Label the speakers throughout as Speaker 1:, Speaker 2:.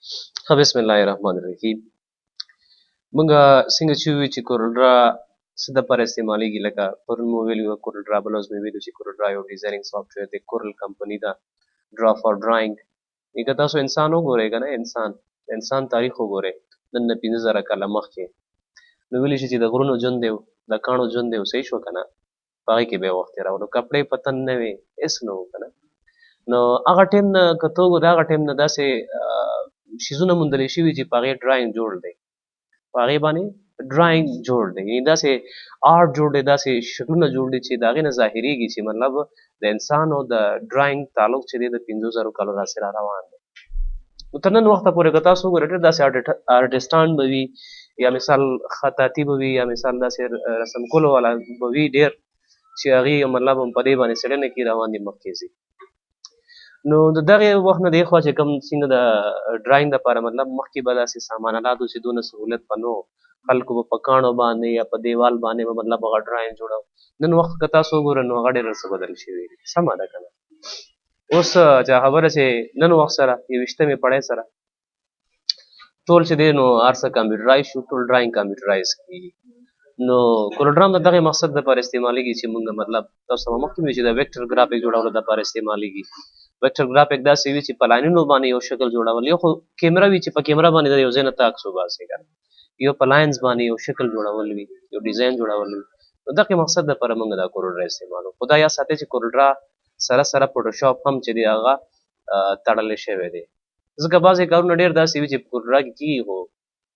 Speaker 1: ښه، بسم الله الرحمن الرحیم. مونږ څنګه چې وویل چې کورلډرا څه دپاره استعمالیږي، لکه پرون مو ویلي وه کورلډرا، بله ورځ مې ویلو چې کورلډرا یو designing software دی، کورل کمپني ده، draw for drawing. که تاسو انسان وګورئ که نه، انسان، انسان تاریخ وګورئ نن نه 5000 کاله مخکې، نو ویلی شي چې د غرونو ژوند دی، د کاڼو ژوند دی. صحیح شو که نه؟ په هغې کې به یې وخت تېراولو، کپړې په تن نه وې، هېڅ نه وو که نه. نو هغه ټایم نه که ته وګورې، هغه ټایم نه داسې شیزونه موندلی شوي چې په هغې drawing جوړ دی، په هغې باندې drawing جوړ دی، یعنی داسې art جوړ دی، داسې شکلونه جوړ دي چې د هغې نه ظاهرېږي چې مطلب د انسان او د drawing تعلق چې دی د 5000 کالو راهیسې را روان دی. نو تر نن وخته پورې که تاسو وګورئ، ډېر داسې آرټسټان به وي، یا مثال خطاطي به وي، یا مثال داسې رسم کولو والا به وي ډېر چې هغې مطلب هم په دې باندې څېړنه کې روان دي، مخکې ځي. نو د دغې وخت نه دې خوا چې کوم څنګه د drawing دپاره مطلب مخکې به داسې سامان الات و چې دونه سهولت به نه و، خلکو به په کاڼو باندې یا په دیوال باندې به مطلب هغه drawing جوړاو. نن وخت که تاسو وګورئ نو هغه ډېر څه بدل شوي دي. سمه ده که نه؟ اوس چې خبره چې نن وخت سره 21مې پړۍ سره ټول چې دی نو هر څه computerize شو، ټول drawing computerize کېږي. نو کورلډرا هم د دغې مقصد دپاره استعمالېږي چې مونږ مطلب تاسو ته مخکې مې چې د vector graphic جوړولو دپاره استعمالېږي. vector graphic داسې وي چې په لاینونو باندې یو شکل جوړول، یو خو کیمره وي چې په کیمره باندې د یو ځای نه ته عکس وباسې که نه، یو په lines باندې یو شکل جوړول وي، یو design جوړول وي. نو دغې مقصد دپاره مونږ دا کورلډرا استعمالو. خو دا یاد ساتئ چې کورلډرا سره سره فوټوشاپ هم چې دی هغه تړلی شوی دی، ځکه بعضې کارونه ډېر داسې وي چې په کورلډرا کې کېږي، خو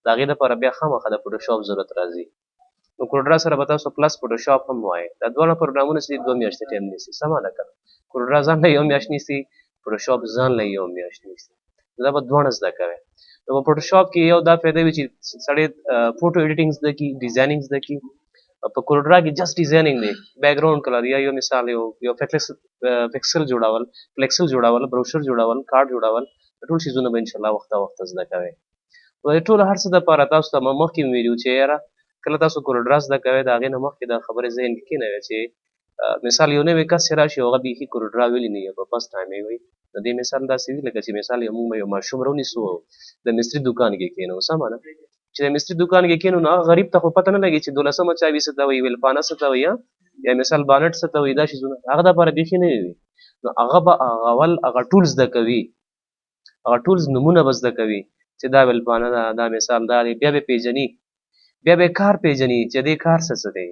Speaker 1: د هغې دپاره بیا خامخا د فوټوشاپ ضرورت راځي. نو کورلډرا سره به تاسو plus فوټوشاپ هم وایئ. دا دواړه پروګرامونه چې دي دوه میاشتې time نیسي. سمه ده که نه؟ کورلډرا ځان له یو میاشت نیسي، فوټوشاپ ځان له یو میاشت نیسي. نو دا به دواړه زده کوئ. نو په فوټوشاپ کې یو دا فایده وي چې سړی photo editing زده کړي، designing زده کړي. په کورلډرا کې just designing دی، background color یا یو مثال یو پکسل جوړول، فلیکسل جوړول، بروشر جوړول، کارت جوړول، ټول شیزونه به انشاءالله وخته وخته زده کوئ. نو د ټولو هر څه دپاره تاسو ته ما مخکې ویلي وو چې یاره کله تاسو کورلډرا زده کوئ د هغې نه مخکې دا خبرې ذهن کې کښېنوئ چې مثال یو نوی کس چې راشي هغه بیخي کورلډرا ویلي نه وي، په first time یې وایي. نو دې مثال داسې وي لکه چې مثال یو موږ به یو ماشوم راونیسو د مستري دوکان کې کښېنوو. سمه ده؟ چې د مستري دوکان کې کښېنو نو هغه غریب ته خو پته نه لګي چې دولسمه چاوي څه ته وایي، ویلپانه څه ته وایي، یا مثال بانټ څه ته وایي، دا شیزونه هغه دپاره بیخي نوي وي. نو هغه به هغه اول هغه ټول زده کوي، هغه ټول نومونه به زده کوي چې دا ویلپانه ده، دا مثال دا دی، بیا به پېژني، بیا به کار پېژني چې دې کار څه څه دی.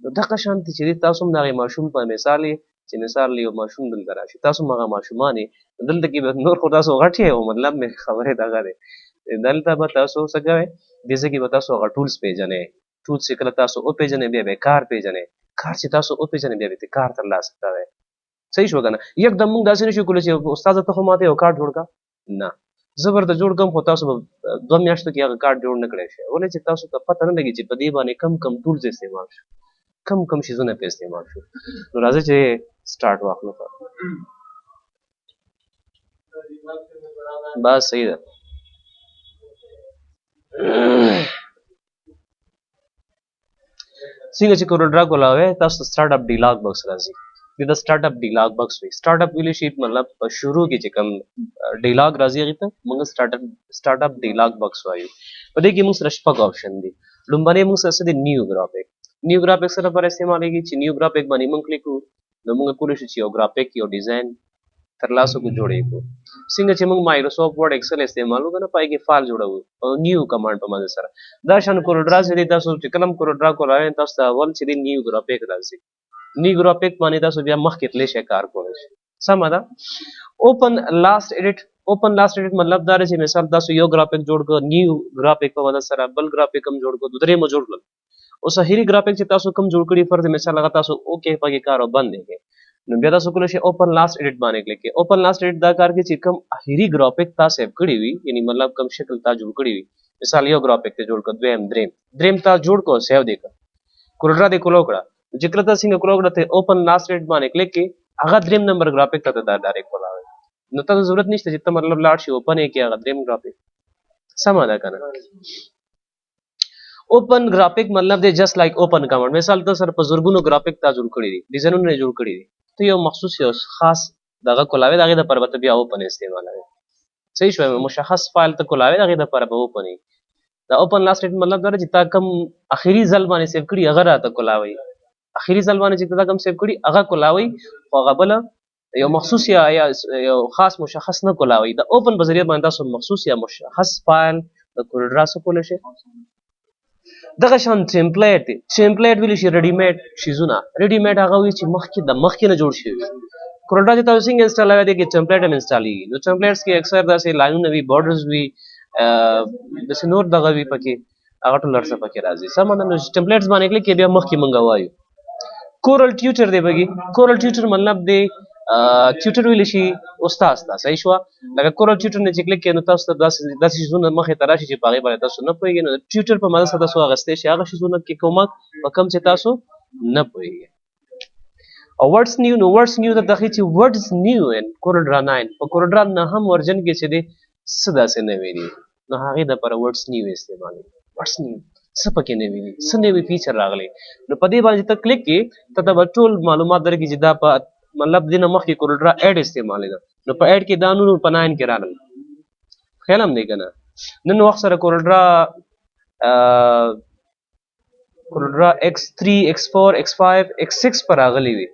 Speaker 1: نو دغه شان چې دی تاسو هم د هغې ماشوم په مثال یې چې مثال یو ماشوم دلته راشي، تاسو هم هغه ماشومان یې، دلته کې به نور خو تاسو غټ یې، مطلب مې خبرې دغه دی. دلته به تاسو څه کوئ، دې ځای کې به تاسو هغه tools پېژنئ. tools چې کله تاسو وپېژنئ بیا به کار پېژنئ، کار چې تاسو وپېژنئ بیا به ترې کار ترلاسه کوئ. صحیح شو که نه؟ یکدم موږ داسې نه شو کولی چې استاده ته خو ماته یو کارت جوړ کړه، نه، زه به درته جوړ کړم خو تاسو به دوه میاشتو کې هغه کارت جوړ نه کړی شئ. ولې چې تاسو ته پته نه لګي چې په دې باندې کم کم tools استعمال شو، کم کم شیزونه پرې استعمال شو. نو راځئ چې start واخلو. بس صحیح ده. څنګه چې کورلډرا کولاوي تاسو ته start up dialog box راځي. دې ته start up dialog box وي. start up ویلی شي مطلب په شروع کې چې کوم dialog راځي هغې ته موږ start up dialog box وایو. په دې کې موږ سره شپږ option دي. لومړنی موږ سره څه دی؟ new graphic. new graphic سره لپاره استعمالېږي چې new graphic باندې موږ کلیک کړو نو موږ کولی شو چې یو ګرافیک یو design ترلاسه کړو، جوړ یې کړو. څنګه چې موږ مایکروسافټ ورډ ایکسل استعمالو که نه، په هغې کې file جوړوو او new command په مدد سره. دا شان کورلډرا چې دی تاسو چې کله هم کورلډرا کولاوئ تاسو ته اول چې دی new graphic راځي. new graphic باندې تاسو بیا مخکې تللی شئ، کار کولی شئ. سمه ده؟ open last edit. open last edit مطلب دا دی چې مثال تاسو یو ګرافیک جوړ کړو new graphic په مدد سره، بل ګرافیک هم جوړ کړو، درې مو جوړ کړل. اوس اخري ګرافیک چې تاسو کوم جوړ کړي فرض مثال هغه تاسو okay پکې کار او بند دی، نو بیا تاسو کولی شئ open last edit باندې کلیک کړئ. open last edit دا کار کوي چې کوم اخري ګرافیک تا save کړی وي، یعنی مطلب کوم شکل تا جوړ کړی وي، مثال یو ګرافیک ته جوړ کړ، دویم، دریم، دریم تا جوړ کړ، save دی کړ، کورلډرا دې کولاو کړه. چې کله تاسو څنګه کولاو کړه ته open last edit باندې کلیک کړئ، هغه دریم نمبر ګرافیک ته دا direct کولاوي. نو ته ضرورت نشته چې ته مطلب لاړ شې open یې کړې هغه دریم ګرافیک. سمه ده که نه؟ open graphic مطلب دی just like open command. مثال ته سره په زرګونو ګرافیک تا جوړ کړي دي، ډیزاینونه یې جوړ کړي دي، ته یو مخصوص یو خاص دغه کولاوي، د هغې دپاره به ته بیا open استعمالوې. صحیح شو، مشخص فایل ته کولاوي، هغې دپاره به اوپن وي. دا اوپن لاست ایډیټ مطلب دا دی چې تا کوم اخري ځل باندې سیو کړي هغه راته کولاوي، اخري ځل باندې چې تا کوم سیو کړي هغه کولاوي، خو هغه بله یو مخصوص یا یو خاص مشخص نه کولاوي. د اوپن په ذریعه باندې تاسو مخصوص یا مشخص فایل د کورل ډرا څه کولی شئ. دغه شان ټیمپلیټ دی، ټیمپلیټ ویلی شي ریډیمیډ شیزونه. ریډیمیډ هغه وي چې مخکې د مخکې نه جوړ شوي وي. کورل ډرا چې تاسو څنګه انسټالوي دی کې ټیمپلیټ هم انسټالېږي. نو ټیمپلیټس کې اکثر داسې لاینونه وي، بارډرز وي، داسې نور دغه وي پکې، هغه ټول هر څه پکې راځي. سمه ده. نو ټیمپلیټس باندې کلیک کې بیا مخکې مونږ وایو کورل ټیوټر دی پکې. کورل ټیوټر مطلب دی، ټیوټر ویلی شي استاد ته. صحیح شوه. لکه کورل ټیوټر نه چې کلیک کړئ نو تاسو ته داسې شیزونه مخې ته راشي چې په هغې باندې تاسو نه پوهېږئ. نو د ټیوټر په مدد سره تاسو اخیستی شئ هغه شیزونه کې کومک په کوم چې تاسو نه پوهېږئ. او ورډز نیو، نو ورډز نیو ته داخلي چې ورډز نیو ان کورل ډرا 9، په کورل ډرا نهم ورژن کې چې دی څه داسې نوی دي، نو هغې دپاره ورډز نیو استعمالوي. ورډز نیو څه پکې نوي دي، څه نوی فیچر راغلی، نو په دې باندې ته کلیک کړې ته ته به ټول معلومات درکړي چې دا په مطلب دې نه مخکې کورل ډرا 8 استعمالېده، نو په 8 کې دا نور په 9 کې راغلل. خیال هم دی که نه؟ نن وخت سره کورل ډرا، کورل ډرا ایکس 3، ایکس 4، ایکس 5، ایکس 6 پر راغلی وي.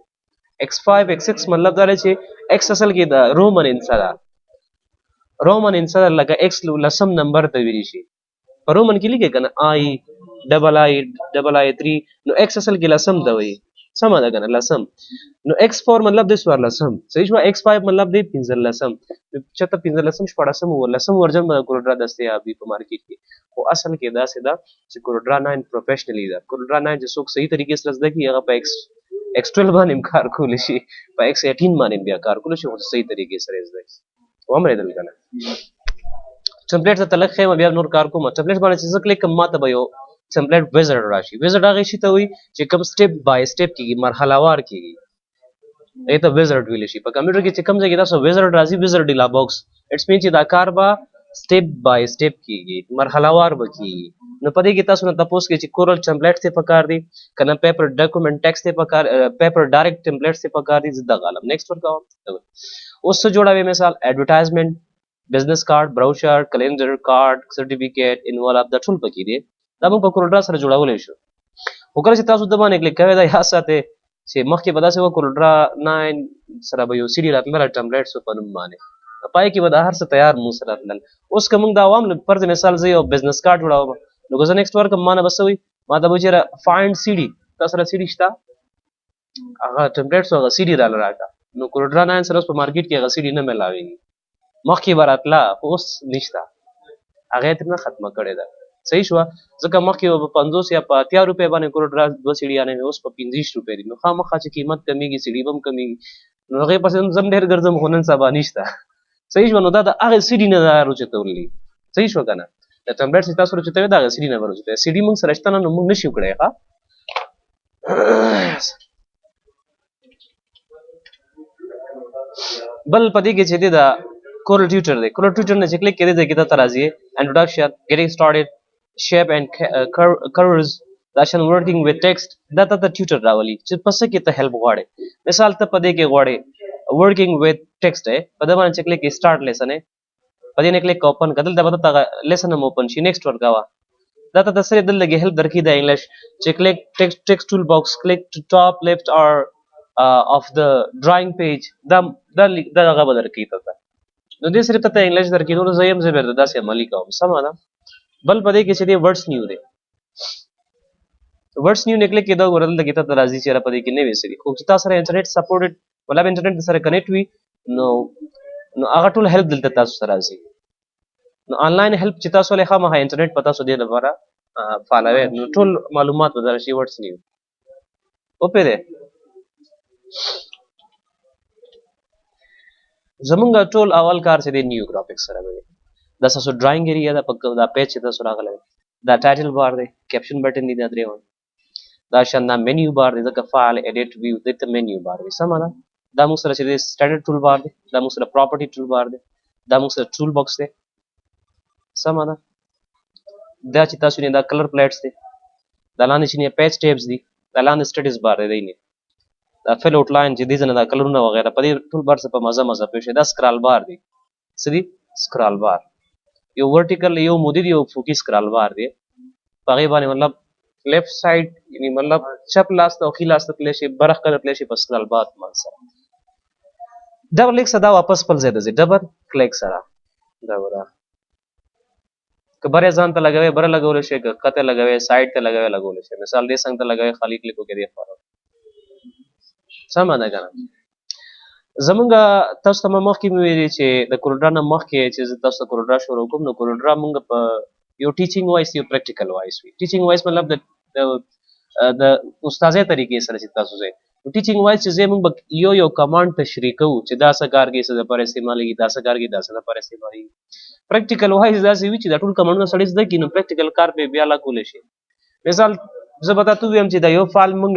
Speaker 1: ایکس 5، ایکس 6 مطلب دا دی چې ایکس اصل کې د رومن انسا ده، رومن انسا ده، لکه ایکس لسم نمبر ته ویلی شي. په رومن کې لیکي که نه آی ډبل آی ډبل آی 3، نو ایکس اصل کې لسم ته وایي. سمه ده که نه؟ لسم. نو ایکس 4 مطلب دی څوارلسم. صحیح شوه. ایکس 5 مطلب دی پنځلسم، چېرته پنځلسم، شپاړسم، اوولسم ورژن به د کورل ډرا دستیاب وي په مارکیټ کې. خو اصل کې داسې ده چې کورل ډرا 9 پروفیشنلي ده. کورل ډرا 9 چې څوک صحیح طریقې سره زده کړي هغه په ایکس 12 باندې هم کار کولی شي، په ایکس 18 باندې هم بیا کار کولی شي، خو صحیح طریقې سره یې زده کړي. ومرېدل که نه؟ ټمپلیټ ته لږ ښیم بیا نور کار کوم. ټمپلیټ باندې چې زه کلیک کوم ما ته به یو ټمپلیټ ویزرډ راشي. ویزرډ هغه شي ته وایي چې کوم سټیپ بای سټیپ کېږي، مرحله وار کېږي، هغې ته ویزرډ ویلی شي. په کمپیوټر کې چې کوم ځای کې تاسو ویزرډ راځي، ویزرډ لا باکس، اټس مین چې دا کار به سټیپ بای سټیپ کېږي، مرحله وار به کېږي. نو په دې کې تاسو نه تپوس کوي چې کورل ټمپلیټ ته پکار دی که نه پیپر ډاکومنټ ټیکسټ ته پکار، پیپر ډایرکټ ټمپلیټ ته پکار دی. زه دغه عالم نیکسټ ورکوم. اوس څه جوړوي؟ مثال ایډورټایزمنټ، بزنس کارت، بروشر، کلندر، کارت، سرټیفیکیټ، انوالپ، دا ټول پکې دي. دا موږ په کورل ډرا سره جوړولی شو. خو کله چې تاسو د باندې کلیک کوئ دا یاد ساتئ چې مخکې به داسې وه کورل ډرا 9 سره به یو سي ډي راتلله ټمپلیټس په نوم باندې، په پای کې به دا هر څه تیار موږ سره راتلل. اوس که موږ دا وام، نو فرض مثال زه یو بزنس کارت جوړوم، نو که زه نیکسټ ورکړم ما نه به څه وي؟ ما ته به وایي چې فایند سي ډي، تا سره سي ډي شته، هغه ټمپلیټس هغه سي ډي راله راکړه. نو کورل ډرا 9 سره اوس په مارکیټ کې هغه سي ډي نه میلاویږي، مخکې به راتله خو اوس نشته، هغه یې ترېنه ختمه کړې ده. صحیح شوه. ځکه مخکې به په 50 یا په 80 روپۍ باندې کورل ډرا دوه سي ډیانې وې، اوس په 25 روپۍ دي. نو خامخا چې قیمت کمیږي سي ډي به هم کمیږي. نو هغې پسې هم زه هم ډېر ګرځم خو نن سبا نشته. صحیح شوه. نو دا د هغې سي ډي نه دا راوچتول دي. صحیح شوه که نه؟ د ټمپلیټ چې تاسو راوچتوئ د هغې سي ډي نه به راوچتوئ. سي ډي موږ سره شته نه، نو موږ نشو کړی. ښه، بل په دې کې چې دی دا کورل ټیوټر دی. کورل ټیوټر نه چې کلیک کړئ دې کې ته راځي انټروډکشن، ګیټینګ سټارټډ، شیپ اینډ کروز، دا شان ورکینګ وذ ټیکسټ، دا ته ټیوټر راولي چې په څه کې ته هیلپ غواړې. مثال ته په دې کې غواړې ورکینګ وذ ټیکسټ دی، په دې باندې چې کلیک کړې سټارټ لیسن دی، په دې نه کلیک اوپن کړه، دلته به ته هغه لیسن هم اوپن شي. نیکسټ ورکوه، دا ته صرف دلته کې هیلپ درکړي د انګلیش چې کلیک ټیکسټ ټول باکس، کلیک ټو ټاپ لیفټ اور آف د ډراینګ پیج، دا دا دا هغه به درکړي ته. نو دې صرف ته انګلیش درکړي، نو زه یې هم زه به داسې عملي کوم. سمه ده. بل په دې کې چې دی ورډز نیو دی. ورډز نیو نه کلیک کړې دا وګوره دلته کې ته راځي چې را په دې کې نوې څه دي. خو چې تا سره انټرنیټ سپورټډ مطلب انټرنیټ سره کنیکټ وي نو هغه ټول هیلپ دلته تاسو سره راځي. نو آنلاین هیلپ چې تاسو له خامخا انټرنیټ په تاسو دې لپاره فعالوي، نو ټول معلومات به درشي ورډز نیو. وپېرې زمونږ ټول اول کار چې دی نیو ګرافیکس سره دی. دا ستاسو ډراینګ ایریا ده، په دا پیج چې تاسو راغلی دی، دا ټایټل بار دی، کیپشن بټن دی، دا درې وان، دا شان دا مینیو بار دی، ځکه فایل ایډیټ ویو دې ته مینیو بار دی. سمه ده. دا موږ سره چې دی سټانډرډ ټول بار دی، دا موږ سره پراپرټي ټول بار دی، دا موږ سره ټول باکس دی. سمه ده. دا چې تاسو نه دا کلر پلیټس دی، دا لاندې چې نه پیج ټیبس دي، دا لاندې سټډیز بار دی، دی نه دا فل اوټ لاین چې دې ځنه دا کلرونه وغیره په دې ټول بار څه په مزه مزه پوه شئ. دا سکرال بار دی، څه دي؟ سکرال بار، یو ورټیکل، یو مودي دی، یو فوکي سکرال بار دی. په هغې باندې مطلب لیفټ سایډ، یعنی مطلب چپ لاس ته او ښي لاس ته تللی شي، بره ښکته تللی شي په سکرال بار باندې سره. ډبل کلیک سره دا واپس خپل ځای ته ځي، ډبل کلیک سره دا ګوره. که بره ځان ته لګوې بره لګولی شي، که ښکته لګوې سایډ ته لګوې لګولی شي. مثال دې څنګ ته لګوې، خالي کلیک وکړې دې خوا. سمه ده که نه؟ زمونږ تاسو ته ما مخکې مې ویلي چې د کورلډرا نه مخکې چې زه تاسو ته کورلډرا شروع کوم، نو کورلډرا مونږ په یو ټیچینګ وایس یو پریکټیکل وایس وي. ټیچینګ وایس مطلب د استادۍ طریقې سره چې تاسو ځئ. نو ټیچینګ وایس چې ځئ، مونږ به یو یو کمانډ تشریح کوو چې دا څه کار کوي، څه دپاره استعمالېږي، دا څه کار کوي، دا څه دپاره استعمالېږي. پریکټیکل وایس داسې وي چې دا ټول کمانډونه سړی زده کړي، نو پریکټیکل کار پرې بیا لا کولی شي. مثال زه به تاته ووایم چې دا یو فایل مونږ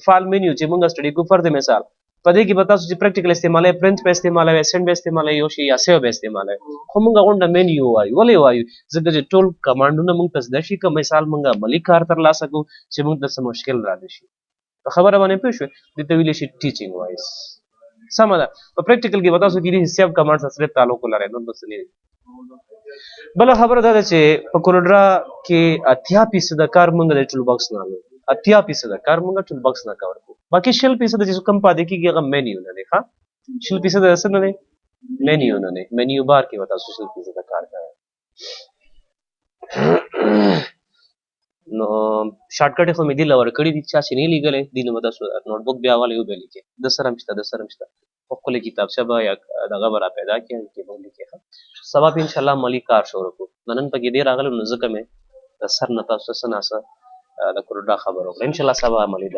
Speaker 1: فایل مینیو چې مونږ سټډي کوو، فرض مثال په دې کې به تاسو چې پریکټیکل استعمالوئ، پرنټ به استعمالوئ، سینډ به استعمالوئ، یو شی یا سیو به استعمالوئ، خو مونږ غونډه مینیو وایو. ولې وایو؟ ځکه چې ټول کمانډونه مونږ ته زده شي، که مثال مونږ عملي کار ترلاسه کړو چې مونږ ته څه مشکل را نه شي. په خبره باندې پوه شوئ؟ دې ته ویلی شي ټیچینګ وایس. سمه ده. په پریکټیکل کې به تاسو کې دي سیو کمانډ سره صرف تعلق ولرئ، نور به څه نه وي. بله خبره دا ده چې په کورلډرا کې 80% کار مونږ د ټول باکس نه اخلو، 80% کار مونږ ټول باکس نه کور کوو، باقي 20% چې کم پاتې کېږي هغه مینیو نه دی. ښه، 20% څه نه دی؟ مینیو نه دی. مینیو بار کې به تاسو 20% کار کوئ. نو شارټکټ خو مې دې له ورکړي دي، چا چې نه لیکلی دي نو به تاسو نوټبوک بیا والي وبه لیکئ. د سره هم شته، د سره هم شته، په ښکلې کتابچه به یا دغه به را پیدا کړي کې به ولیکئ. ښه، سبا به انشاءالله عملي کار شروع کړو. نو نن پکې ډېر راغلی، نو ځکه مې د سر نه تاسو څه ناڅه د کورلډرا خبره وکړه. انشاءالله سبا عملي درس.